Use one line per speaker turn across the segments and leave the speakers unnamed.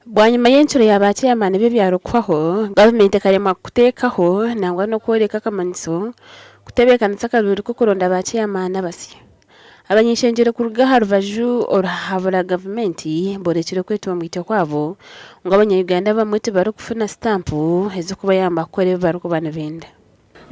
Bwanyima y'encuro ya ba chairman b'ebyaro kuhwaho, gavumenti ekaremwa kuteekaho nangwa n'okworeka akamanyiso kutebeekanisa akaruuru k'okuronda ba chairman abasya. Abany'eishengyero kuruga aha rubaju oruhabura gavumenti boorekire okwetomboitwa kwabo ngu abanya-Uganda abamwe tibarikufuna sitampu ez'okubayamba kukora ebi barikuba nibenda.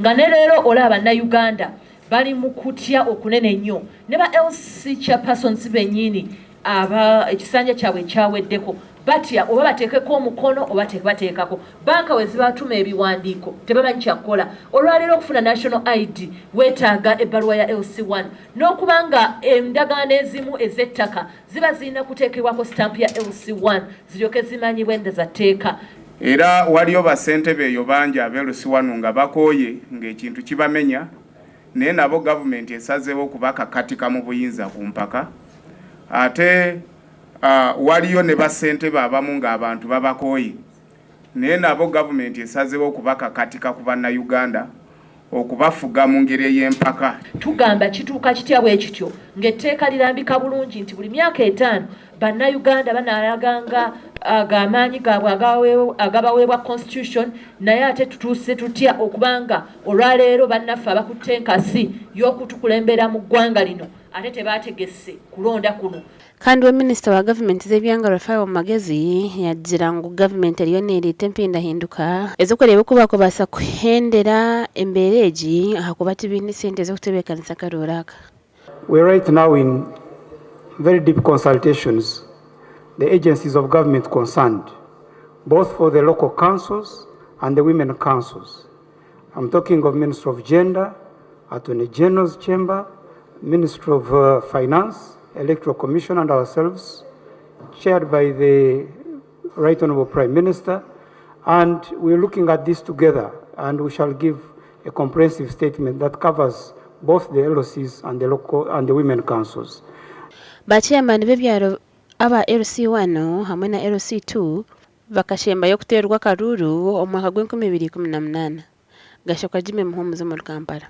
Nga ne leero olaba Bannayuganda bali mu kutya okunene ennyo ne ba LC chairpersons bennyini aba ekisanja kyabwe ekyaweddeko batya oba bateekeko omukono oba tebateekako. Banka we zibatuma ebiwandiiko tebamanyi kyakukola. Olwaleero okufuna National ID weetaaga ebbaluwa ya LC1 n'okuba nga endagaano ezimu ez'ettaka ziba zirina kuteekebwako sitampu ya LC1 ziryoke zimanyibwe nda za tteeka.
Era waliyo bassentebe eyo bangi abe LC1 nga bakooye ng'ekintu kibamenya naye nabo gavumenti esazeewo okubakakatika mu buyinza ku mpaka. Ate waliyo ne bassentebe abamu ng'abantu babakooye naye nabo gavumenti esazeewo okubakakatika ku Bannayuganda okubafuga mu ngeri ey'empaka.
Tugamba kituuka kitya bwe kityo ng'etteeka lirambika bulungi nti buli myaka etaano Bannayuganda banaalaganga ag'amaanyi gaabwe agabaweebwa Constitution, naye ate tutuuse tutya okuba nga olwaleero bannaffe abakutte enkasi y'okutukulembera mu ggwanga lino ate tebaategese kulonda kuno.
Kandi we minisita wa gavumenti z'ebyanga Raphael Magezi yagira ngu gavumenti eriyo nereeta empindahinduka ez'okureeba oku bakubaasa kuhendera embeera egi ahakuba tibaine sente z'okutebeekanisa akaruuru aka.
We are right now in very deep consultations the agencies of government concerned, both for the local councils and the women councils. I'm talking of Ministry of Gender, Attorney General's Chamber, Ministry of Finance, Electoral Commission and ourselves, chaired by the Right Honorable Prime Minister, and we're looking at this together, and we shall give a comprehensive statement that covers both the LOCs and the local and the women councils.
Ba chairman b'ebyaro aba LC1 hamwe na LC2 bakashembayo kuteerwa akaruuru omu mwaka gw'enkumi ibiri ikumi na munaana. Gashakwa Jimmy Muhumuza omuri Kampala.